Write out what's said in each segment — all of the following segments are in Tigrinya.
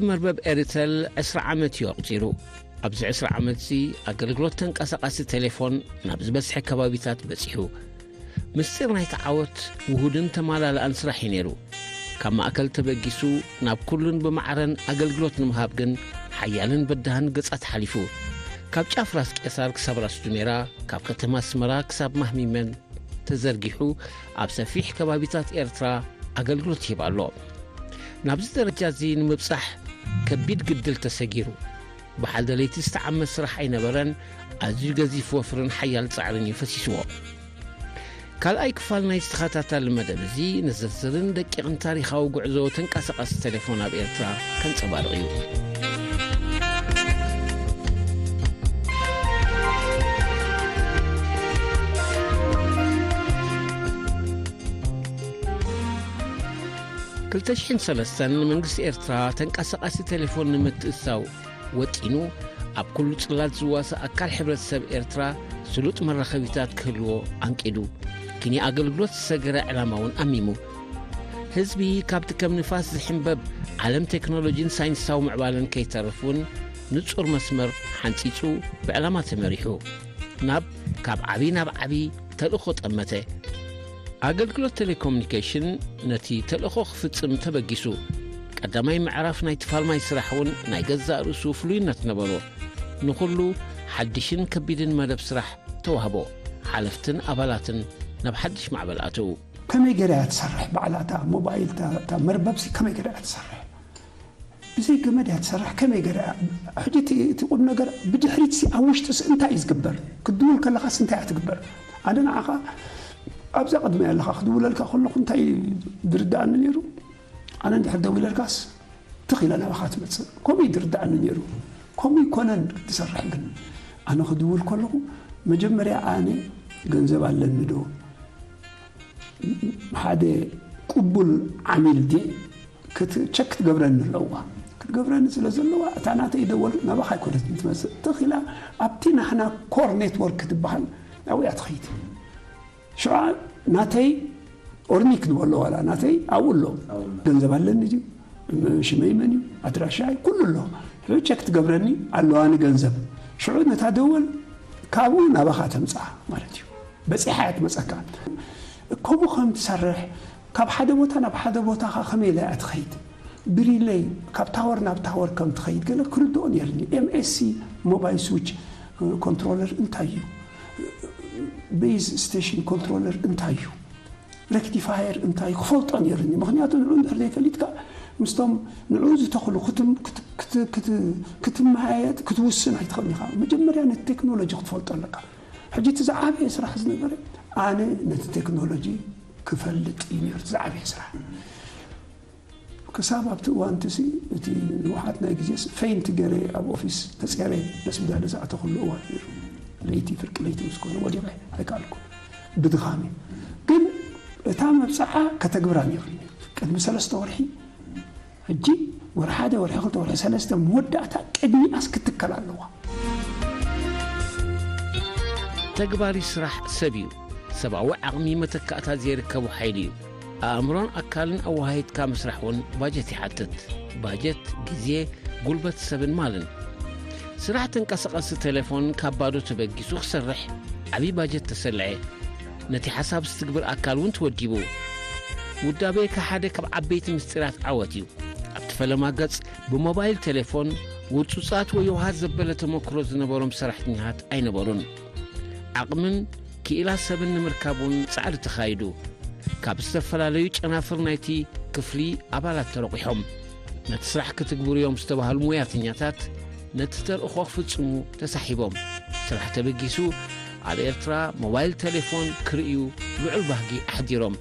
መርበብ ኤሪተል ዕስራ ዓመት እዩ ኣቑጺሩ። ኣብዚ ዕስራ ዓመት'ዚ ኣገልግሎት ተንቀሳቓሲ ቴሌፎን ናብ ዝበዝሐ ከባቢታት በጺሑ። ምስጢር ናይቲ ዓወት ውሁድን ተማላልኣን ስራሕ እዩ ነይሩ። ካብ ማእከል ተበጊሱ ናብ ኩሉን ብማዕረን ኣገልግሎት ንምሃብ ግን ሓያልን በዳህን ገጻት ሓሊፉ። ካብ ጫፍ ራስ ቄሳር ክሳብ ራስ ዱሜራ፣ ካብ ከተማ ኣስመራ ክሳብ ማህሚመን ተዘርጊሑ ኣብ ሰፊሕ ከባቢታት ኤርትራ ኣገልግሎት ይህብ ኣሎ። ናብዚ ደረጃ እዚ ንምብጻሕ ከቢድ ግድል ተሰጊሩ። ብሓልደ ለይቲ ዝተዓመ ስራሕ ኣይነበረን። ኣዝዩ ገዚፍ ወፍርን ሓያል ጻዕርን እዩ ፈሲስዎ። ካልኣይ ክፋል ናይዚ ተኸታታሊ መደብ እዚ ንዝርዝርን ደቂቕን ታሪኻዊ ጉዕዞ ተንቀሳቓሲ ቴሌፎን ኣብ ኤርትራ ከንጸባርቕ እዩ። ክልተ ሽሕን ሰለስተን መንግስቲ ኤርትራ ተንቀሳቓሲ ቴሌፎን ንምትእስሳው ወጢኑ፣ ኣብ ኩሉ ጽላት ዝዋሳእ ኣካል ሕብረተሰብ ኤርትራ ስሉጥ መራኸቢታት ክህልዎ ኣንቂዱ፣ ኪኒ ኣገልግሎት ዝሰገረ ዕላማ እውን ኣሚሙ። ህዝቢ ካብቲ ከም ንፋስ ዝሕንበብ ዓለም ቴክኖሎጂን ሳይንሳዊ ምዕባለን ከይተርፍ እውን ንጹር መስመር ሓንጺጹ ብዕላማ ተመሪሑ ናብ ካብ ዓቢ ናብ ዓቢ ተልእኾ ጠመተ። ኣገልግሎት ቴሌኮሙኒኬሽን ነቲ ተልእኾ ክፍጽም ተበጊሱ። ቀዳማይ ምዕራፍ ናይቲ ፋልማይ ስራሕ እውን ናይ ገዛእ ርእሱ ፍሉይነት ነበሮ። ንኹሉ ሓድሽን ከቢድን መደብ ስራሕ ተዋህቦ። ሓለፍትን ኣባላትን ናብ ሓድሽ ማዕበል ኣተዉ። ከመይ ገይራ እያ ትሰርሕ? ባዕላ እታ ሞባይል፣ እታ፣ እታ መርበብሲ ከመይ ገይራ እያ ትሰርሕ? ብዘይ ገመድ እያ ትሰርሕ። ከመይ ገይራ እያ? ሕጂ እቲ፣ እቲ ቁም ነገር ብድሕሪትሲ ኣብ ውሽጥስ እንታይ እዩ ዝግበር? ክትድውል ከለኻስ እንታይ እያ ትግበር? ኣነ ንዓኻ ኣብዛ ቅድመይ ኣለኻ፣ ክድውለልካ ከለኹ እንታይ እዩ ዝርድኣኒ ነይሩ? ኣነ እንድሕር ደዊለልካስ ትኽ ኢለ ናባኻ ትመጽእ። ከምኡ እዩ ዝርድኣኒ ነይሩ። ከምኡ ይኮነን ክትሰርሕ ግን። ኣነ ክድውል ከለኹ መጀመርያ ኣነ ገንዘብ ኣለኒ ዶ? ሓደ ቅቡል ዓሚል ድየ? ክት-፣ ቸክ ክትገብረኒ ኣለዋ። ክትገብረኒ ስለ ዘለዋ፣ እታ ናተይ ደወል ናባኻ ኣይኮነትን ትመጽእ። ትኽ ኢላ ኣብቲ ናህና ኮር ኔትወርክ ትበሃል ኣብኡ እያ ትኸይድ። ሽዑ ናተይ ኦርኒክ ንበሎ ዋላ ናተይ ኣብኡ ኣሎ። ኣብኡ ኣሎ። ገንዘብ ኣለኒ ድዩ? ሽመይ መን እዩ? ኣድራሻይ ኩሉ ኣሎ። ሽዑ ቸክ ትገብረኒ ኣለዋኒ ገንዘብ። ሽዑ ነታ ደወል ካብኡ ናባኻ ተምጽኣ ማለት እዩ። በጺሓ እያ ትመጸካ። ከምኡ ከም ትሰርሕ፣ ካብ ሓደ ቦታ ናብ ሓደ ቦታ ኸ ከመይ ኢላ እያ ትኸይድ? ብሪለይ ካብ ታወር ናብ ታወር ከም ትኸይድ ገለ ክርድኦ ነይርኒ። ኤምኤስሲ ሞባይል ስዊች ኮንትሮለር እንታይ እዩ? ቤዝ ስቴሽን ኮንትሮለር እንታይ እዩ? ሬክቲፋየር እንታይ ክፈልጦ ነይርኒ። ምኽንያቱ ንዑ እንድሕር ዘይፈሊጥካ ምስቶም ንዑ ዝተኽሉ ክትም-፣ ክት-፣ ክት-፣ ክት-፣ ክትመያየጥ ክትውስን ኣይትኽእልን ኢኻ። መጀመርያ ነቲ ቴክኖሎጂ ክትፈልጦ ኣለካ። ሕጂ እቲ ዝዓበየ ስራሕ ዝነበረ ኣነ ነቲ ቴክኖሎጂ ክፈልጥ እዩ ነይሩ እቲ ዝዓበየ ስራሕ። ክሳብ ኣብቲ እዋን እቲ ሲ-፣ እቲ ንውሓት ናይ ግዜ ሲ-፣ ፌይንት ገይረ ኣብ ኦፊስ ተጸረ ነስቢዳለ ዝኣተኹሉ እዋን ነይሩ። ለይቲ ፍርቂ ለይቲ ምስ ኮነ ወዲቐ ኣይከኣልኩ ብድኻሚ። ግን እታ መብጽዓ ከተግብራ ነይሩ። ቅድሚ ሰለስተ ወርሒ ሕጂ ወርሒ ሓደ፣ ወርሒ ክልተ፣ ወርሒ ሰለስተ መወዳእታ ቅድሚኣስ ክትከል ኣለዋ። ተግባሪ ስራሕ ሰብ እዩ። ሰብኣዊ ዓቕሚ መተካእታ ዘይርከቡ ሓይሊ እዩ። ኣእምሮን ኣካልን ኣወሃሂድካ ምስራሕ እውን ባጀት ይሓትት። ባጀት፣ ግዜ፣ ጉልበት ሰብን ማልን። ስራሕ ተንቀሳቐሲ ቴሌፎን ካብ ባዶ ተበጊሱ ክሰርሕ ዓብዪ ባጀት ተሰልዐ። ነቲ ሓሳብ ዝትግብር ኣካል እውን ተወዲቡ። ውዳቤ ከሓደ ካብ ዓበይቲ ምስጢራት ዓወት እዩ። ኣብቲ ፈለማ ገጽ ብሞባይል ቴሌፎን ውጹጻት ወይ የውሃት ዘበለ ተመክሮ ዝነበሮም ሰራሕተኛታት ኣይነበሩን። ዓቕምን ክኢላ ሰብን ንምርካብ እውን ጻዕሪ ተኻይዱ። ካብ ዝተፈላለዩ ጨናፍር ናይቲ ክፍሊ ኣባላት ተረቑሖም። ነቲ ስራሕ ክትግብሩ እዮም ዝተባህሉ ሙያተኛታት ነቲ ተልእኾ ክፍጽሙ ተሳሒቦም። ስራሕ ተበጊሱ ኣብ ኤርትራ ሞባይል ቴሌፎን ክርእዩ ልዑል ባህጊ ኣሕዲሮም።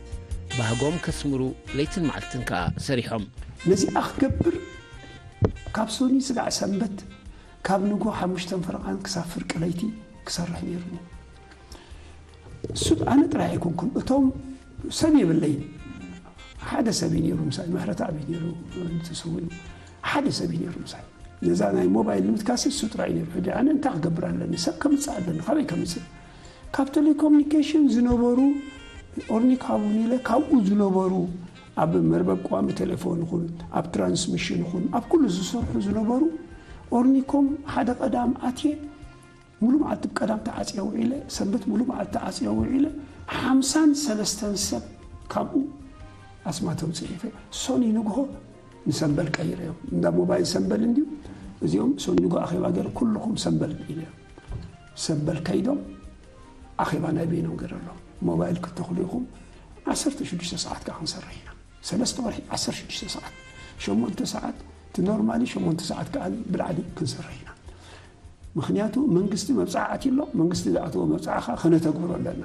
ባህጎም ከስምሩ ለይትን መዓልትን ከኣ ሰሪሖም። ነዚኣ ክገብር ካብ ሶኒ ስጋዕ ሰንበት ካብ ንግሆ ሓሙሽተን ፈረቓን ክሳብ ፍርቂ ለይቲ ክሰርሕ ነይሩኒ። እሱ ኣነ ጥራይ ኣይኮንኩን፣ እቶም ሰብ የብለይን። ሓደ ሰብ እዩ ነይሩ ምሳይ፣ ምሕረት ኣብ እዩ ነይሩ፣ ተሰዊኡ። ሓደ ሰብ እዩ ነይሩ ምሳይ። ነዛ ናይ ሞባይል ንምትካስ እሱ ጥራይ እዩ ነይሩ። ሕጂ ኣነ እንታይ ክገብር ኣለኒ? ሰብ ከምጽእ ኣለኒ። ካበይ ከምጽእ? ካብ ቴሌኮሙኒኬሽን ዝነበሩ ኦርኒክ ሃቡኒ ኢለ፣ ካብኡ ዝነበሩ ኣብ መርበብ ቀዋሚ ቴሌፎን ይኹን ኣብ ትራንስሚሽን ይኹን ኣብ ኩሉ ዝሰርሑ ዝነበሩ ኦርኒኮም ሓደ ቀዳም ኣትየ ሙሉ መዓልቲ ብቀዳም ተዓፅየ ውዒለ፣ ሰንበት ሙሉ መዓልቲ ተዓፅየ ውዒለ፣ ሓምሳን ሰለስተን ሰብ ካብኡ ኣስማቶም ፅሒፈ ሶኒ ንግሆ ንሰምበል ቀይረዮም። እንዳ ሞባይል ሰምበል እንድዩ፣ እዚኦም ሶኒ ንግሆ ኣኼባ ገይረ ኩልኹም ሰምበል ኢለዮም። ሰምበል ከይዶም ኣኼባ ናይ በይኖም ገይረሎም። ሞባይል ክትተኽሉ ኢኹም፣ ዓሰርተ ሽዱሽተ ሰዓት ከዓ ክንሰርሕ ኢና። ሰለስተ ወርሒ ዓሰርተ ሽዱሽተ ሰዓት፣ ሸሞንተ ሰዓት እቲ ኖርማሊ ሸሞንተ ሰዓት ከዓ ብላዕሊ ክንሰርሕ ኢና። ምኽንያቱ መንግስቲ መብፅዓ ኣትዩ ኣሎ። መንግስቲ ዝኣተዎ መብፅዓ ከዓ ከነተግብሮ ኣለና።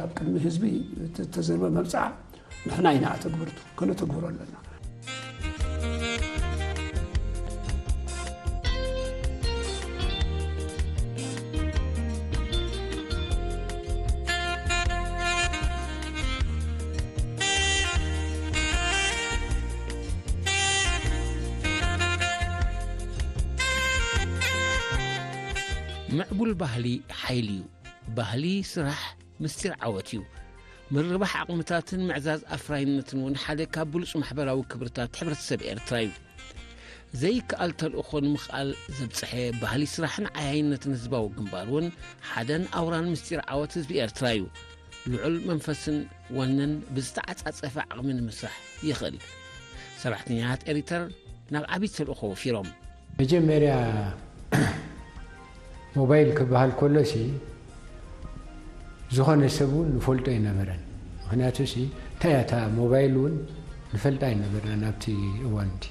ኣብ ቅድሚ ህዝቢ እተዘርበ መብፅዓ ንሕና ኢና ኣተግበርቱ፣ ከነተግብሮ ኣለና። ምዕቡል ባህሊ ሓይሊ እዩ። ባህሊ ስራሕ ምስጢር ዓወት እዩ። ምርባሕ ዓቕምታትን ምዕዛዝ ኣፍራይነትን እውን ሓደ ካብ ብሉጽ ማሕበራዊ ክብርታት ሕብረተሰብ ኤርትራ እዩ። ዘይከኣል ተልእኾ ንምኽኣል ዘብጽሐ ባህሊ ስራሕን ዓያይነትን ህዝባዊ ግንባር እውን ሓደን ኣውራን ምስጢር ዓወት ህዝቢ ኤርትራ እዩ። ልዑል መንፈስን ወንን ብዝተዓጻጸፈ ዓቕሚ ንምስራሕ የኽእል። ሰራሕተኛታት ኤሪተር ናብ ዓቢ ተልእኾ ወፊሮም። መጀመርያ ሞባይል ክበሃል ከሎሲ ዝኾነ ሰብ እውን ንፈልጦ ኣይነበረን። ምኽንያቱ ሲ እንታይ እያ እታ ሞባይል እውን ንፈልጣ ኣይነበርናን ኣብቲ እዋን እቲ።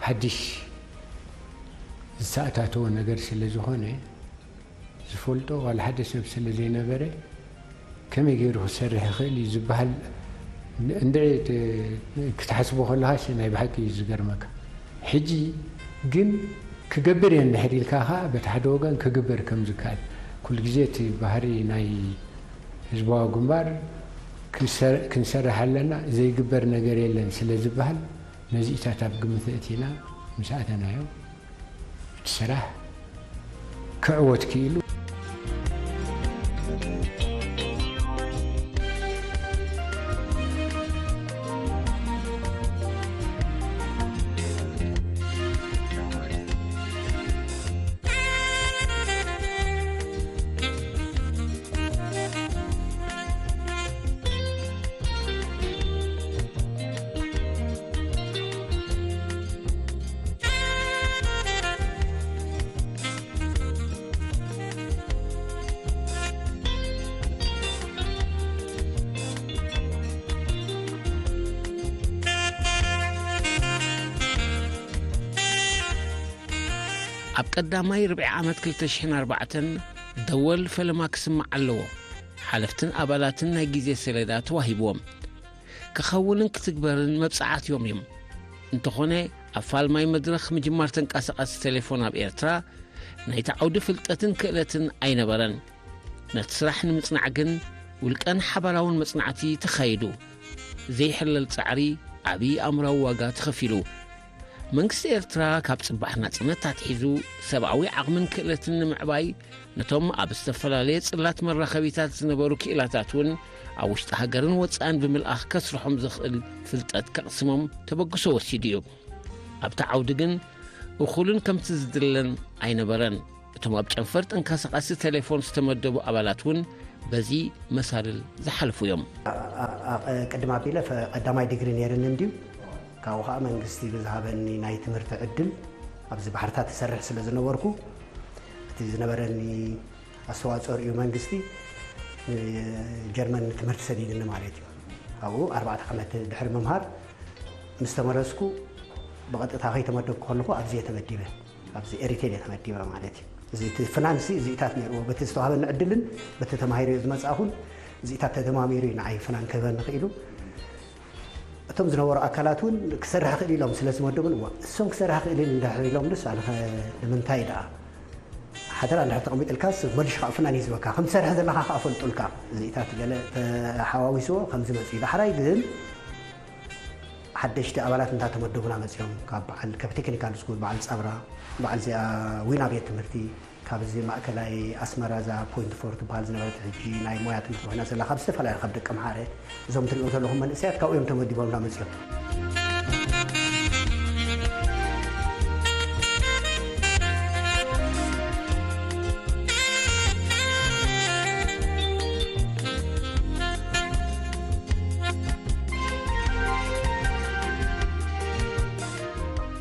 ሓድሽ ዝተኣታተወ ነገር ስለ ዝኾነ ዝፈልጦ ዋላ ሓደ ሰብ ስለ ዘይነበረ ከመይ ገይሩ ክሰርሕ ይኽእል እዩ ዝበሃል ን-፣ እንድዒ ት-፣ ክትሓስቦ ከለኻስ ናይ ብሓቂ እዩ ዝገርመካ። ሕጂ ግን ክገብር እየ እንድሕር ኢልካ ኸዓ በቲ ሓደ ወገን ክግበር ከም ዝከኣል ኩሉ ግዜ እቲ ባህሪ ናይ ህዝባዊ ግንባር ክንሰ-፣ ክንሰርሕ ኣለና ዘይግበር ነገር የለን ስለ ዝበሃል ነዚኢታት ኣብ ግምት ኣእቲና ምስ ኣተናዮ እቲ ስራሕ ክዕወት ክኢሉ። ኣብ ቀዳማይ ርብዒ ዓመት ክልተ ሽሕን ኣርባዕተን ደወል ፈለማ ክስማዕ ኣለዎ። ሓለፍትን ኣባላትን ናይ ግዜ ሰሌዳ ተዋሂብዎም። ክኸውንን ክትግበርን መብጽዓት እዮም እዮም። እንተኾነ፣ ኣብ ፋልማይ መድረኽ ምጅማር ተንቀሳቓሲ ቴሌፎን ኣብ ኤርትራ፣ ናይቲ ዓውዲ ፍልጠትን ክእለትን ኣይነበረን። ነቲ ስራሕ ንምጽናዕ ግን፣ ውልቀን ሓባራውን መጽናዕቲ ተኻይዱ። ዘይሕለል ጻዕሪ፣ ዓቢ ኣእምራዊ ዋጋ ተኸፊሉ። መንግስቲ ኤርትራ ካብ ጽባሕ ናጽነት ኣትሒዙ፣ ሰብኣዊ ዓቕምን ክእለትን ንምዕባይ፣ ነቶም ኣብ ዝተፈላለየ ጽላት መራኸቢታት ዝነበሩ ክኢላታት እውን ኣብ ውሽጢ ሃገርን ወጻእን ብምልኣኽ ከስርሖም ዘኽእል ፍልጠት ከቕስሞም ተበግሶ ወሲዱ እዩ። ኣብቲ ዓውዲ ግን እኹልን ከምቲ ዝድለን ኣይነበረን። እቶም ኣብ ጨንፈር ተንቀሳቓሲ ቴሌፎን ዝተመደቡ ኣባላት እውን በዚ መሳልል ዝሓለፉ እዮም። ኣ-፣ ኣ-፣ ኣ-፣ ቅድም ኣቢለ ፈ-፣ ቀዳማይ ዲግሪ ነይርኒ እንድዩ። ካብኡ ኸዓ መንግስቲ ብዝሃበኒ ናይ ትምህርቲ ዕድል ኣብዚ ባሕርታት ትሰርሕ ስለ ዝነበርኩ፣ እቲ ዝነበረኒ ኣስተዋፅኦ ርእዩ መንግስቲ ንጀርመን ትምህርቲ ሰዲድኒ ማለት እዩ። ኣብኡ ኣርባዕተ ዓመት ድሕሪ ምምሃር ምስ ተመለስኩ ብቐጥታ ከይተመደብኩ ከለኹ ኣብዚ እየ ተመዲበ። ኣብዚ ኤሪቴል እየ ተመዲበ ማለት እዩ። እዚ እቲ ፍናንሲ እዚኢታት ነይርዎ። በቲ ዝተዋህበኒ ዕድልን በቲ ተማሂረዮ ዝመጻእኹን እዚኢታት ተደማሚሩ እዩ ንዓይ ፍናን ክህበኒ ክኢሉ። እቶም ዝነበሩ ኣካላት እውን ክሰርሕ ክእል ኢሎም ስለ ዝመደቡን፣ እዋ፣ እሶም ክሰርሕ ክእል እንድሕር ኢሎም ድስ ኣነ ኸ ንምንታይ ደኣ? ሓደራ እንድሕር ተቐሚጥልካስ መሊሹ ካብ ፍናን እዩ ዝበካ። ከም ትሰርሕ ዘለኻ ከኣ ፈልጡልካ። እዚኢታት ገለ ተሓዋዊስዎ ከምዚ መጺኡ። ዳሕራይ ግን ሓደሽቲ ኣባላት እንዳ ተመደቡና መጺኦም። ካብ በዓል፣ ካብ ቴክኒካል ስኩል በዓል ጻብራ፣ በዓል እዚኣ ዊና ቤት ትምህርቲ፣ ካብዚ ማእከላይ ኣስመራ እዛ ፖይንት ፎር ትበሃል ዝነበረት ሕጂ ናይ ሞያ ትምህርቲ ኮይና ዘላ ካብ ዝተፈላለያ ካብ ደቂ ኣምሓረ እዞም ትሪእዎም ዘለኹም መንእሰያት ካብኡ እዮም ተመዲቦም እንዳመፅኦም።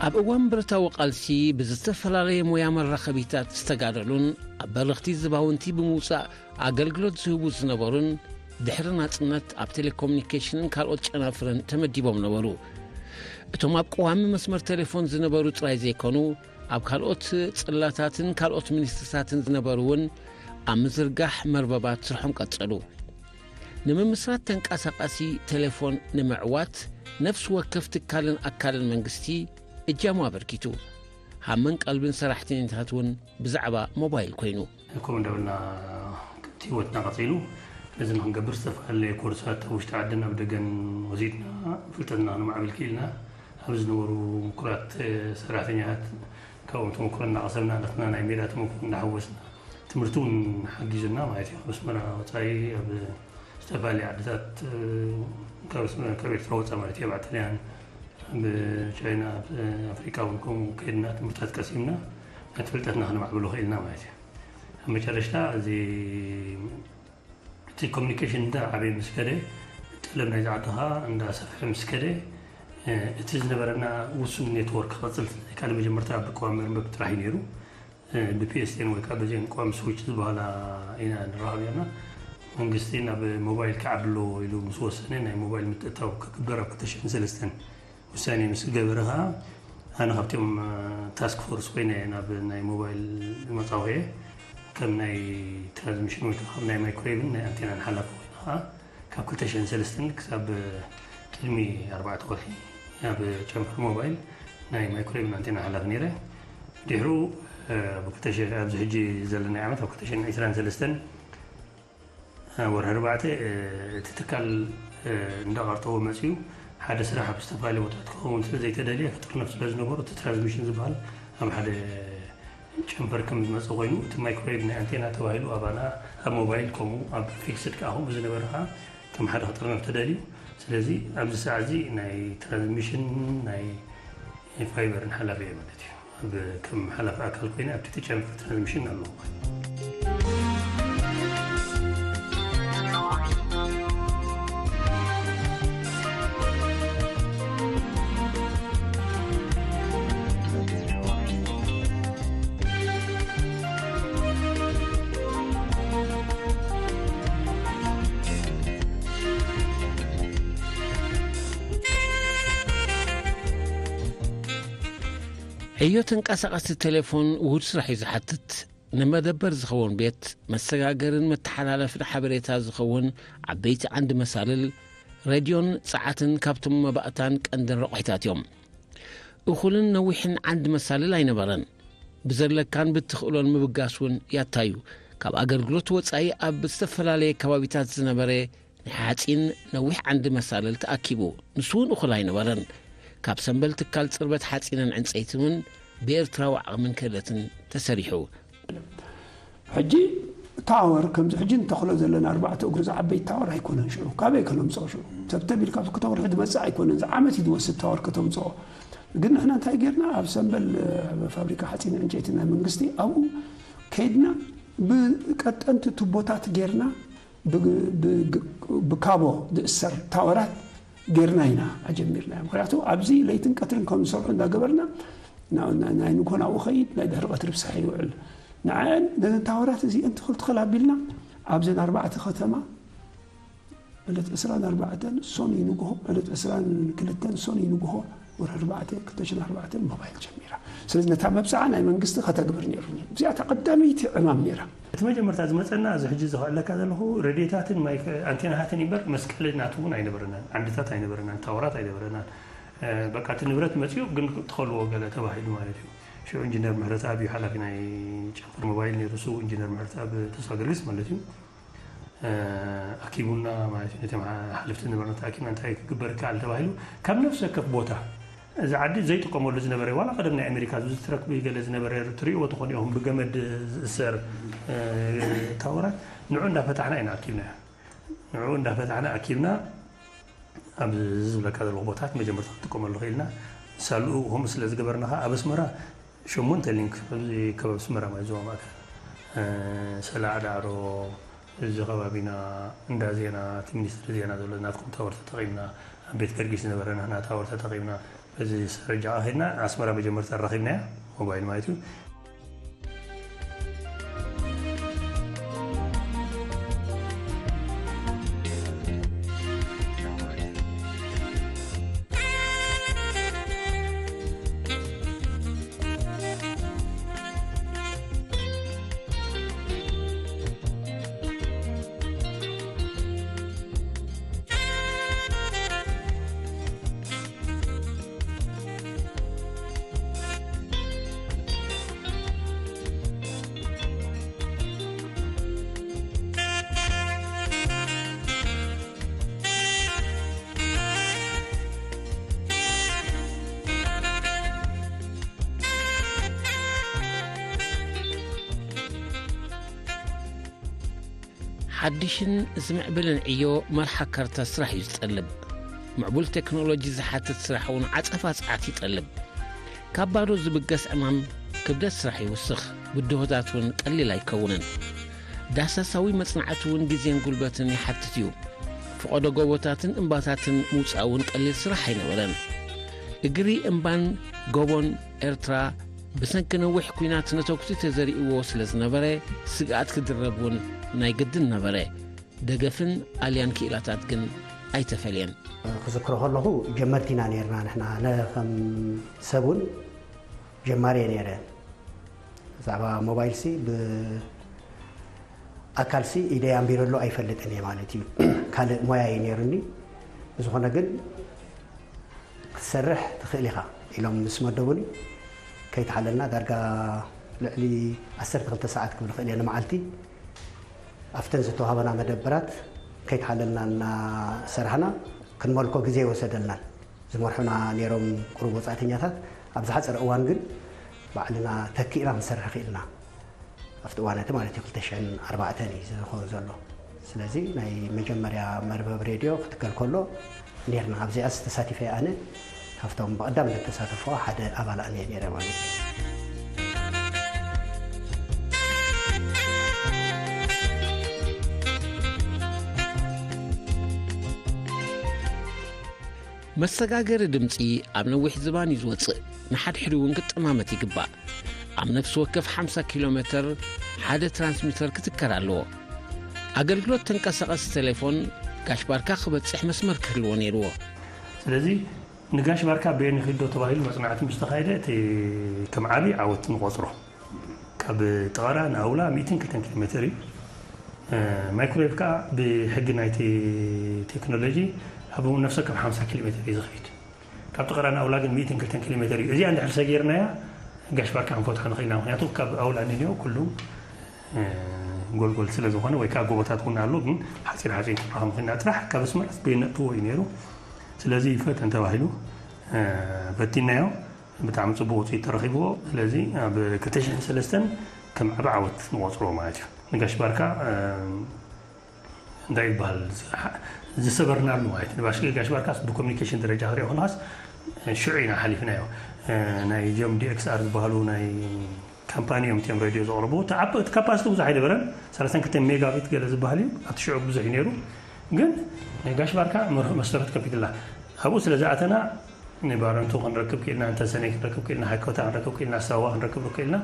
ኣብ እዋን ብረታዊ ቃልሲ ብዝተፈላለየ ሞያ መራኸቢታት ዝተጋደሉን ኣብ በረኽቲ ዝባውንቲ ብምውፃእ ኣገልግሎት ዝህቡ ዝነበሩን ድሕሪ ናፅነት ኣብ ቴሌኮሙኒኬሽንን ካልኦት ጨናፍርን ተመዲቦም ነበሩ። እቶም ኣብ ቀዋሚ መስመር ቴሌፎን ዝነበሩ ጥራይ ዘይኮኑ ኣብ ካልኦት ፅላታትን ካልኦት ሚኒስትርታትን ዝነበሩ እውን ኣብ ምዝርጋሕ መርበባት ስርሖም ቀጸሉ። ንምምስራት ተንቀሳቓሲ ቴሌፎን ንምዕዋት ነፍሲ ወከፍ ትካልን ኣካልን መንግስቲ እጃሙ ኣበርኪቱ። ሃምን ቀልብን ሰራሕተኛታት እውን ብዛዕባ ሞባይል ኮይኑ። ከምኡ እንዳበልና እቲ ህይወትና ቀፂሉ። ነዚ ንክንገብር ዝተፈላለየ ኮርሳት ኣብ ውሽጢ ዓድን ኣብ ደገን ወሲድና ፍልጠትና ክንማዕብል ክኢልና። ኣብ ዝነበሩ ምኩራት ሰራሕተኛታት ካብኦም ተመክሮ እናቐሰምና ናትና ናይ ሜዳ ተመክሮ እናሓወስና ትምህርቲ እውን ሓጊዙና ማለት እዩ። ኣብ ኣስመራ ወፃኢ ኣብ ዝተፈላለየ ዓድታት ካብ ኣስመራ ካብ ኤርትራ ወፃ ማለት እዩ ኣብ ጣልያን ኣብ ቻይና ኣብ ኣፍሪቃ እውን ከምኡ ከይድና ትምህርታት ቀሲምና ነቲ ፍልጠትና ክነማዕብሎ ክኢልና ማለት እዩ። ኣብ መጨረሽታ እዚ እቲ ኮሚኒኬሽን እንዳ ዓበየ ምስ ከደ ጠለብ ናይ ዝዓዲ ከዓ እንዳ ሰፍሐ ምስ ከደ እቲ ዝነበረና ውሱን ኔትወርክ ክቐፅል ስለ ዘይከኣለ መጀመርታ ብቀዋሚ መርበብ ጥራሕ እዩ ነይሩ። ብፒኤስኤን ወይ ከዓ በዚአን ቀዋሚ ስዊች ዝበሃላ ኢና ንራኸብ ነርና። መንግስቲ ናብ ሞባይል ክዓብሎ ኢሉ ምስ ወሰነ ናይ ሞባይል ምትእታው ክግበር ኣብ ክልተ ሽሕን ሰለስተን ውሳኔ ምስ ገበረ ከዓ ኣነ ካብቲኦም ታስክ ፎርስ ኮይነ ናብ ናይ ሞባይል መፃወኺ እየ። ከም ናይ ትራንስሚሽን ወይ ከዓ ናይ ማይክሮዌቭን ናይ ኣንቴናን ሓላፊ ኮይነ ከዓ ካብ ክልተ ሽሕን ሰለስተን ክሳብ ቅድሚ ኣርባዕተ ወርሒ ኣብ ጨንፈር ሞባይል ናይ ማይክሮዌቭን ኣንቴና ሓላፊ ነይረ። ድሕሩ ኣብ ክልተ ሽሕ ኣብዚ ሕጂ ዘለናይ ዓመት ኣብ ክልተ ሽሕን ዕስራን ሰለስተን ወርሒ ኣርባዕተ እቲ ትካል እንዳቐርጠዎ መፅዩ ሓደ ስራሕ ኣብ ዝተፈላለየ ቦታት ክኸውን ስለ ዘይተደልየ ክጥርነፍ ስለ ዝነበሩ እቲ ትራንስሚሽን ዝበሃል ኣብ ሓደ ጨንፈር ከም ዝመፀ ኮይኑ እቲ ማይክሮዌቭ ናይ ኣንቴና ተባሂሉ ኣባና ኣብ ሞባይል ከምኡ ኣብ ፊክስድ ከዓ ከምኡ ዝነበረ ከዓ ከም ሓደ ክጥርነፍ ተደልዩ። ስለዚ ኣብዚ ሰዓት እዚ ናይ ትራንስሚሽን ናይ ፋይበርን ሓላፊ እየ ማለት እዩ። ኣብ ከም ሓላፊ ኣካል ኮይነ ኣብቲ ተጨንፈር ትራንስሚሽን ኣለኹ። ዕዮ ተንቀሳቐሲ ቴሌፎን ውሁድ ስራሕ እዩ ዝሓትት። ንመደበር ዝኸውን ቤት መሰጋገርን መተሓላለፍን ሓበሬታ ዝኸውን ዓበይቲ ዓንዲ መሳልል፣ ሬድዮን ጸዓትን ካብቶም መባእታን ቀንድን ረቑሒታት እዮም። እኹልን ነዊሕን ዓንዲ መሳልል ኣይነበረን። ብዘለካን ብትኽእሎን ምብጋስ እውን ያታዩ። ካብ ኣገልግሎት ወጻኢ ኣብ ዝተፈላለየ ከባቢታት ዝነበረ ናይ ሓጺን ነዊሕ ዓንዲ መሳልል ተኣኪቡ። ንሱ እውን እኹል ኣይነበረን። ካብ ሰምበል ትካል ጽርበት ሓጺንን ዕንጸይትን እውን ብኤርትራዊ ዓቕምን ክእለትን ተሰሪሑ። ሕጂ ታወር ከምዚ ሕጂ ንተኽሎ ዘለና ኣርባዕተ እግሩ ዝዓበይ ታወር ኣይኮነን። ሽዑ ካበይ ከነምፅኦ? ሽዑ ተብተብ ኢልካ ከተወርሒ ዝመፅእ ኣይኮነን። ዝዓመት እዩ ዝወስድ ታወር ከተምፅኦ። ግን ንሕና እንታይ ጌርና? ኣብ ሰምበል ኣብ ፋብሪካ ሓፂን ዕንጨይቲ ናይ መንግስቲ ኣብኡ ከይድና ብቀጠንቲ ቱቦታት ጌርና ብ- ብ- ብካቦ ዝእሰር ታወራት ጌርና ኢና ኣጀሚርና። ምክንያቱ ኣብዚ ለይትን ቀትርን ከም ዝሰርሑ እንዳገበርና ና- ና- ናይ ንግሆ ናብኡ ኸይድ፣ ናይ ድሕሪ ቀትሪ ብሳሕ ይውዕል። ንዓን ነዘን ታወራት እዚአን ትኽል ትኽል ኣቢልና ኣብዘን ኣርባዕተ ከተማ ዕለት ዕስራን ኣርባዕተን ሶኑይ ንግሆ፣ ዕለት ዕስራን ክልተን ሶኑይ ንግሆ ወርሒ ኣርባዕተ ክልተ ሽሕን ኣርባዕተን ሞባይል ጀሚራ። ስለዚ ነታ መብፅዓ ናይ መንግስቲ ከተግብር ነይሩ። እዚኣታ ቀዳመይቲ ዕማም ነይራ። እቲ መጀመርታ ዝመፀና እዚ ሕጂ ዝኸእለካ ዘለኹ ሬድዮታትን ማይክ ኣንቴናታትን እምበር መስቀሊ ናቱ እውን ኣይነበረናን፣ ዓንድታት ኣይነበረናን፣ ታወራት ኣይነበረናን። በቃ እቲ ንብረት መፅኡ ግን ትኸልዎ ገለ ተባሂሉ ማለት እዩ። ሽዑ ኢንጂነር ምህረተኣብ እዩ ሓላፊ ናይ ጨንፈር ሞባይል ነይሩ፣ እሱ ኢንጂነር ምህረተኣብ ተስፋ ገርግስ ማለት እዩ። ኣኪቡና ማለት እዩ። ነቶም ሓለፍቲ ዝነበርና ተኣኪብና እንታይ ክግበር ይከኣል ተባሂሉ ካብ ነፍሲ ወከፍ ቦታ እዚ ዓዲ ዘይጥቀመሉ ዝነበረ፣ ዋላ ቀደም ናይ ኣሜሪካ እዚ ትረክ ገለ ዝነበረ ትርእይዎ ትኾኑ ኢኹም፣ ብገመድ ዝእሰር፣ እ፣ ታወራት፣ ንዑ እንዳፈታሕና ኢና ኣኪብናዮ። ንዑ እንዳፈታሕና ኣኪብና፣ ኣብ ዝብለካ ዘለኹ ቦታት መጀመርታ ክንጥቀመሉ ኽኢልና። ሳልኡ ከምኡ ስለ ዝገበርና ኸዓ ኣብ ኣስመራ ሸሞንተ ሊንክ፣ ኣብዚ ከባቢ ኣስመራ ማለት ዞባ ማእከል፣ እ፣ ሰላዕ ዳዕሮ፣ እዚ ከባቢና እንዳ ዜና፣ እቲ ሚኒስትሪ ዜና ዘሎ ናትኩም ታወር ተጠቒምና፣ ኣብ ቤት ገርጊስ ዝነበረ ናህና ታወር ተጠቒምና፣ በዚ ስርጃ ከይድና ኣስመራ መጀመርታ ኣራኺብናያ፣ ሞባይል ማለት እዩ። ሓድሽን ዝምዕብልን ዕዮ መርሓ ካርታ ስራሕ እዩ ዝጠልብ። ምዕቡል ቴክኖሎጂ ዝሓትት ስራሕ እውን ዓጸፋ ጸዓት ይጠልብ። ካብ ባዶ ዝብገስ ዕማም ክብደት ስራሕ ይውስኽ፣ ብድሆታት እውን ቀሊል ኣይከውንን። ዳህሳሳዊ መጽናዕቲ እውን ግዜን ጉልበትን ይሓትት እዩ። ፈቐዶ ጎቦታትን እምባታትን ምውጻእ እውን ቀሊል ስራሕ ኣይነበረን። እግሪ እምባን ጎቦን ኤርትራ ብሰንኪ ነዊሕ ኲናት ነተጉቲ ተዘሪእዎ ስለ ዝነበረ፣ ስግኣት ክድረብ እውን ናይ ግድን ነበረ። ደገፍን ኣልያን ክኢላታት ግን ኣይተፈልየን። ክዝክሮ ከለኹ ጀመርቲ ኢና ነይርና ንሕና፣ ኣነ ከም ሰብ እውን ጀማሪ እየ ነይረ። ብዛዕባ ሞባይልሲ ብኣካልሲ ኢደይ ኣንቢረሉ ኣይፈልጥን እየ ማለት እዩ። ካልእ ሞያ እዩ ነይሩኒ። ብዝኾነ ግን ክትሰርሕ ትኽእል ኢኻ ኢሎም ምስ መደቡኒ፣ ከይተሓለልና ዳርጋ ልዕሊ ዓሰርተ ክልተ ሰዓት ክብል እኽእል እየ ንመዓልቲ ኣብተን ዝተዋህበና መደበራት ከይተሓለልና እናሰርሕና ክንመልኮ ግዜ ኣይወሰደልናን። ዝመርሑና ነይሮም ቁሩብ ወጻእተኛታት፣ ኣብ ዝሓጸረ እዋን ግን ባዕልና ተኪእና ክንሰርሕ ክኢልና። ኣብቲ እዋን እቲ ማለት እዩ ክልተ ሽሕን ኣርባዕተን እዩ ዝኸውን ዘሎ። ስለዚ ናይ መጀመርያ መርበብ ሬድዮ ክትከል ከሎ ነይርና። ኣብዚኣስ ተሳቲፈ ኣነ ካብቶም ብቐዳምነት ተሳተፍዋ ሓደ ኣባል ኣነ እየ ነይረ ማለት እዩ። መሰጋገሪ ድምጺ ኣብ ነዊሕ ዝባን እዩ ዝወጽእ፣ ንሓድሕዱ እውን ክጠማመት ይግባእ። ኣብ ነፍሲ ወከፍ ሓምሳ ኪሎ ሜተር ሓደ ትራንስሚተር ክትከል ኣለዎ። ኣገልግሎት ተንቀሳቐሲ ቴሌፎን ጋሽ ባርካ ክበጽሕ መስመር ክህልዎ ነይርዎ። ስለዚ ንጋሽ ባርካ በየን ይኺዶ ተባሂሉ መጽናዕቲ ምስ ተኻየደ፣ እቲ ከም ዓቢ ዓወት ንቖጽሮ። ካብ ጠቐራ ንኣውላ ሚእትን ክልተን ኪሎ ሜተር እዩ። እ፣ ማይክሮዌቭ ከኣ ብሕጊ ናይቲ ቴክኖሎጂ ኣብ ነፍሲ ወከፍ ሓምሳ ኪሎ ሜተር እዩ ዝኸይድ። ካብ ጠቐራ ንኣውላ ግን ሚእትን ክልተን ኪሎ ሜተር እዩ። እዚኣ እንድሕር ሰጊርናያ፣ ጋሽ ባርካ ክንፈትሖ ንኽእል ኢና። ምኽንያቱ ካብ ኣውላ ንንዮ ኩሉ፣ እ፣ ጎልጎል ስለ ዝኾነ፣ ወይ ከኣ ጎቦታት እውን ኣሎ፣ ግን ሓጺር ሓጺር ክንረኽቦ ንኽእል ኢና። ጥራሕ ካብ ኣስመራስ በየን ነእትዎ እዩ ነይሩ። ስለዚ ይፈተን ተባሂሉ፣ እ፣ ፈቲናዮ። ብጣዕሚ ጽቡቕ ውጽኢት ተረኺብዎ። ስለዚ ኣብ ክልተ ሽሕን ሰለስተን ከም ዓቢ ዓወት ንቖጽሮ ማለት እዩ። ንጋሽ ባርካ፣ እ፣ እንታይ ይበሃል፣ ዝሰበርናሉ ማለት እዩ። ንባሽ-፣ ጋሽ ባርካስ ብኮሚኒኬሽን ደረጃ ክሪኦ ከለኻስ ሽዑ ኢና ሓሊፍናዮ። እ፣ ናይ ጆም ዲ ኤክስ ኣር ዝበሃሉ ናይ ካምፓኒ እዮም እቲኦም ሬድዮ ዘቕርቡ። እቲ ዓብ-፣ እቲ ካፓሲቲ ብዙሕ ኣይነበረን፣ ሰላሳን ክልተን ሜጋቢት ገለ ዝበሃል እዩ። ኣብቲ ሽዑ ብዙሕ እዩ ነይሩ። ግን ናይ ጋሽ ባርካ መርህ መሰረት ከፊትላ። ኣብኡ ስለ ዝኣተና ንባረንቱ ክንረክብ ክኢልና፣ ንተንሰነይ ክንረክብ ክኢልና፣ ሃይኮታ ክንረክብ ክኢልና፣ ሳዋ ክንረክብ ክኢልና።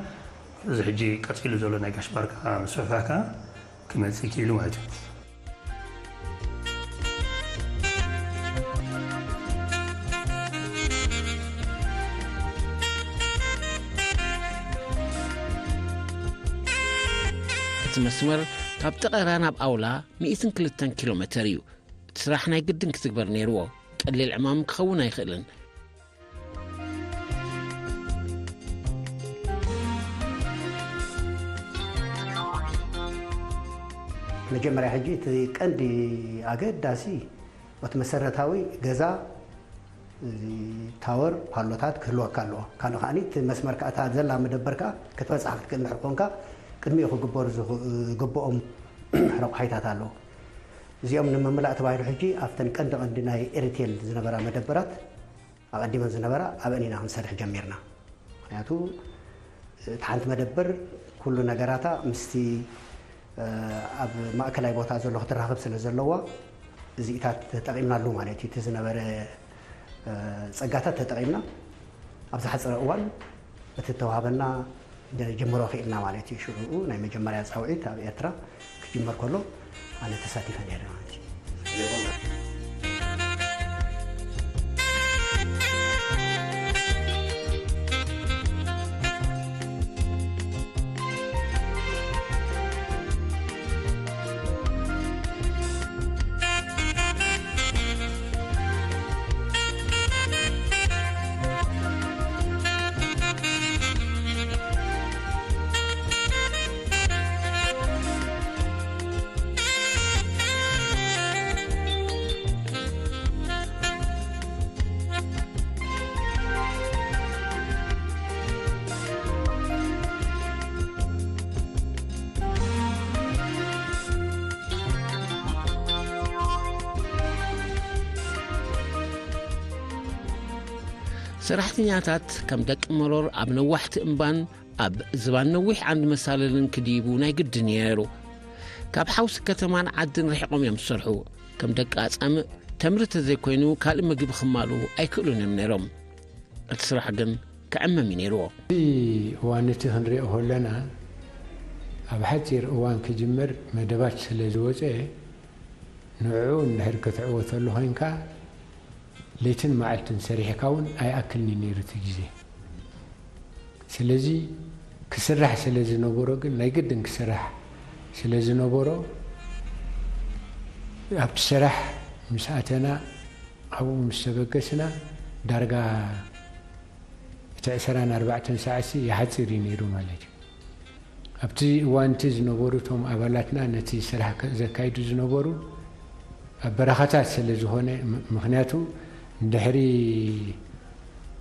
እዚ ሕጂ ቀጺሉ ዘሎ ናይ ጋሽ ባርካ ምስፍሕፋሕ ከኣ ክመጽእ ክኢሉ ማለት እዩ። እቲ መስመር ካብ ጠቐራ ናብ ኣውላ ሚእትን ክልተን ኪሎ ሜተር እዩ። እቲ ስራሕ ናይ ግድን ክትግበር ነይርዎ። ቀሊል ዕማም ክኸውን ኣይኽእልን። መጀመርያ ሕጂ እቲ ቀንዲ ኣገዳሲ፣ እቲ መሰረታዊ ገዛ እዚ ታወር ፓሎታት ክህልወካ ኣለዎ። ካልእ ከዓኒ እቲ መስመር ከኣ እታ ዘላ መደበር ከኣ ክትበጽሓ ክትክእል እንድሕር ኮንካ ቅድሚኡ ክግበሩ ዝግብኦም ረቑሓይታት ኣለዉ። እዚኦም ንምምላእ ተባሂሉ ሕጂ ኣብተን ቀንዲ ቀንዲ ናይ ኤሪቴል ዝነበራ መደበራት ኣቐዲመን ዝነበራ ኣብአን ኢና ክንሰርሕ ጀሚርና። ምክንያቱ እቲ ሓንቲ መደበር ኩሉ ነገራታ ምስቲ ኣብ ማእከላይ ቦታ ዘሎ ክትራኸብ ስለ ዘለዋ እዚኢታት ተጠቒምናሉ ማለት እዩ። እቲ ዝነበረ ጸጋታት ተጠቒምና ኣብ ዝሓጸረ እዋን እቲ ተዋሃበና ጀምሮ ክኢልና ማለት እዩ። ሽዑ ናይ መጀመርያ ጻውዒት ኣብ ኤርትራ ክጅመር ከሎ ኣነ ተሳቲፈ ነይረ ማለት እዩ። ሰራሕተኛታት ከም ደቂ መሮር ኣብ ነዋሕቲ እምባን ኣብ ዝባን ነዊሕ ዓንዲ መሳልልን ክድይቡ ናይ ግድን እዩ ነይሩ። ካብ ሓውሲ ከተማን ዓድን ርሒቖም እዮም ዝሰርሑ። ከም ደቂ ኣጻምእ ተምሪ ተዘይኮይኑ ካልእ ምግቢ ክማልኡ ኣይክእሉን እዮም ነይሮም። እቲ ስራሕ ግን ክዕመም እዩ ነይርዎ። እቲ እዋን እቲ ክንሪኦ ከለና ኣብ ሓጺር እዋን ክጅምር መደባት ስለ ዝወጸ ንዕኡ እንድሕር ክትዕወተሉ ኮይንካ ለይትን መዓልትን ሰሪሕካ እውን ኣይኣክልን እዩ ነይሩ እቲ ግዜ። ስለዚ ክስራሕ ስለ ዝነበሮ ግን ናይ ግድን ክስራሕ ስለ ዝነበሮ ኣብቲ ስራሕ ምስ ኣተና ኣብኡ ምስ ተበገስና ዳርጋ እቲ ዕስራን ኣርባዕተን ሰዓትሲ ይሓጽር እዩ ነይሩ ማለት እዩ። ኣብቲ እዋን እቲ ዝነበሩ እቶም ኣባላትና ነቲ ስራሕ ከ-፣ ዘካይዱ ዝነበሩ ኣብ በረኻታት ስለ ዝኾነ፣ ም-፣ ምኽንያቱ እንድሕሪ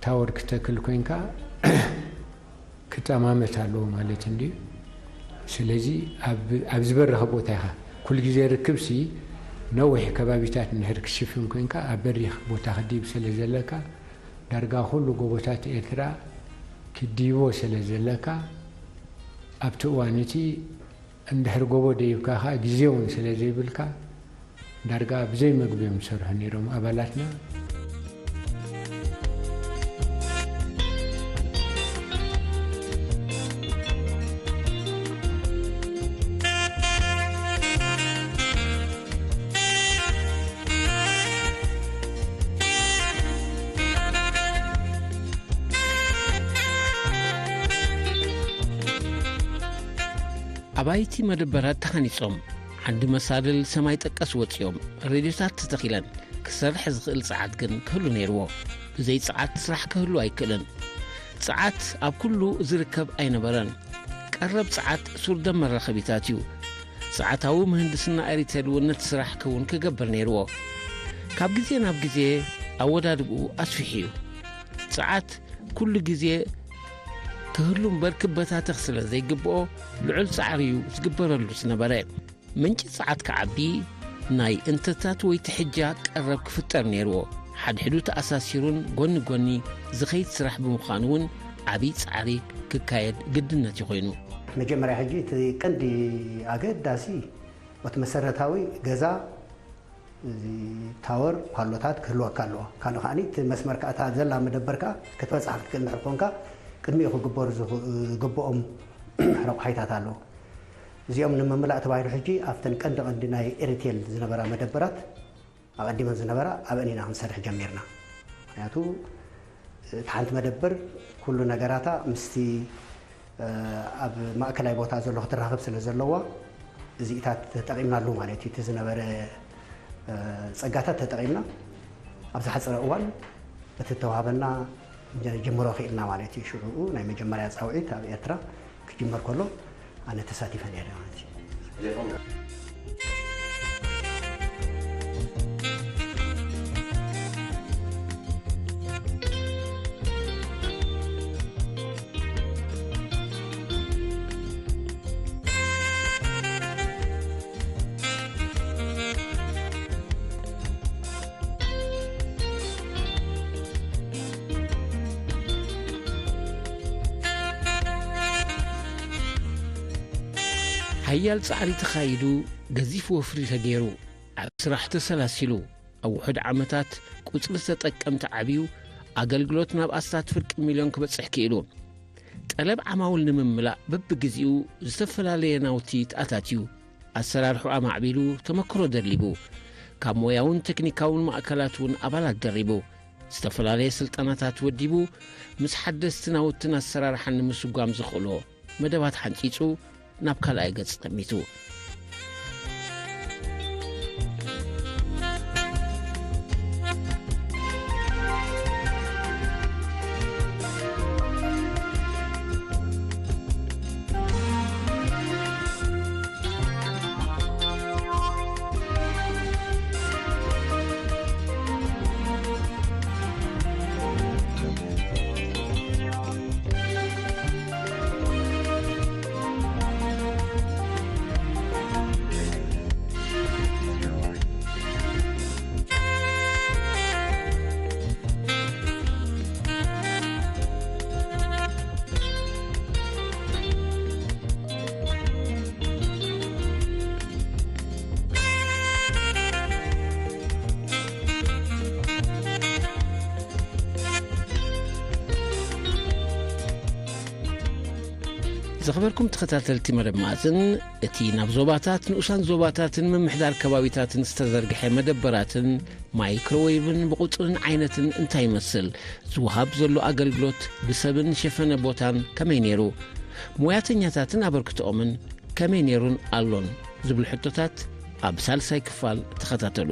ታወር ክተክል ኮይንካ ክጠማመት ኣለዎ ማለት እንድዩ። ስለዚ ኣብ፣ ኣብ ዝበረኸ ቦታ ኢኻ። ኩሉ ግዜ ርክብሲ ነዊሕ ከባቢታት እንድሕር ክሽፍን ኮይንካ ኣብ በሪኽ ቦታ ክድይብ ስለ ዘለካ ዳርጋ ኩሉ ጎቦታት ኤርትራ ክድይቦ ስለ ዘለካ ኣብቲ እዋን እቲ እንድሕር ጎቦ ደይብካ ኸኣ ግዜ እውን ስለ ዘይብልካ ዳርጋ ብዘይ መግቢ እዮም ዝሰርሑ ነይሮም ኣባላትና። ኣባይቲ መደበራት ተሃኒጾም፣ ዓንዲ መሳልል ሰማይ ጠቀስ ወጺኦም፣ ሬድዮታት ተተኺለን፣ ክሰርሕ ዝኽእል ጸዓት ግን ክህሉ ነይርዎ። ብዘይ ጸዓት ስራሕ ክህሉ ኣይክእልን። ጸዓት ኣብ ኩሉ ዝርከብ ኣይነበረን። ቀረብ ጸዓት ሱር ደም መራኸቢታት እዩ። ጸዓታዊ ምህንድስና ኤሪቴል እውን ነቲ ስራሕ ክውን ክገብር ነይርዎ። ካብ ግዜ ናብ ግዜ ኣወዳድብኡ ኣስፊሑ እዩ። ጸዓት ኩሉ ግዜ ክህሉ እምበር ክበታተኽ ስለ ዘይግብኦ ልዑል ጻዕሪ እዩ ዝግበረሉ ዝነበረ። ምንጪ ጸዓት ክዓቢ ናይ እንተታት ወይ ትሕጃ ቀረብ ክፍጠር ነይርዎ። ሓድሕዱ ተኣሳሲሩን ጎኒ ጎኒ ዝኸይድ ስራሕ ብምዃኑ እውን ዓብዪ ጻዕሪ ክካየድ ግድነት እዩ ኮይኑ። መጀመርያ ሕጂ እቲ ቀንዲ ኣገዳሲ እቲ መሰረታዊ ገዛ እዚ ታወር ፓሎታት ክህልወካ ኣለዎ። ካልእ ከዓኒ እቲ መስመር ከኣ እታ ዘላ መደበር ከኣ ክትበጽሓ ክትክእል እንድሕር ኮንካ ቅድሚኡ ክግበሩ ዝኽ-፣ ዝግብኦም ረቑሓይታት ኣለዉ። እዚኦም ንምምላእ ተባሂሉ ሕጂ ኣብተን ቀንዲ ቀንዲ ናይ ኤሪቴል ዝነበራ መደበራት ኣቐዲመን ዝነበራ ኣብአን ኢና ክንሰርሕ ጀሚርና። ምኽንያቱ እቲ ሓንቲ መደበር ኩሉ ነገራታ ምስቲ ኣብ ማእከላይ ቦታ ዘሎ ክትራኸብ ስለ ዘለዋ እዚኢታት ተጠቒምናሉ ማለት እዩ። እቲ ዝነበረ ጸጋታት ተጠቒምና ኣብ ዝሓጸረ እዋን እቲ እተዋህበና ጀምሮ ክኢልና ማለት እዩ። ሽዑኡ ናይ መጀመርያ ጻውዒት ኣብ ኤርትራ ክጅመር ከሎ ኣነ ተሳቲፈ ነይረ ማለት እዩ። ሓያል ጻዕሪ ተኻይዱ፣ ገዚፍ ወፍሪ ተገይሩ፣ ኣብ ስራሕ ተሰላሲሉ፣ ኣብ ውሑድ ዓመታት ቁጽሪ ተጠቀምቲ ዓብዩ፣ ኣገልግሎት ናብ ኣስታት ፍርቂ ሚልዮን ክበጽሕ ክኢሉ። ጠለብ ዓማውል ንምምላእ በብግዜኡ ዝተፈላለየ ናውቲ ተኣታትዩ፣ ኣሰራርሑ ኣማዕቢሉ፣ ተመክሮ ደሊቡ፣ ካብ ሞያውን ቴክኒካውን ማእከላት እውን ኣባላት ደሪቡ፣ ዝተፈላለየ ስልጠናታት ወዲቡ፣ ምስ ሓደስቲ ናውትን ኣሰራርሓን ንምስጓም ዘኽእሎ መደባት ሓንጺጹ ናብ ካልኣይ ገጽ ጠሚቱ። ዝኸበርኩም ተኸታተልቲ መደብ መኣዝን፣ እቲ ናብ ዞባታት፣ ንኡሳን ዞባታትን ምምሕዳር ከባቢታትን ዝተዘርግሐ መደበራትን ማይክሮዌቭን ብቑጽርን ዓይነትን እንታይ ይመስል፣ ዝወሃብ ዘሎ ኣገልግሎት ብሰብን ሸፈነ ቦታን ከመይ ነይሩ፣ ሞያተኛታትን ኣበርክቶኦምን ከመይ ነይሩን ኣሎን ዝብሉ ሕቶታት ኣብ ሳልሳይ ክፋል ተኸታተሉ።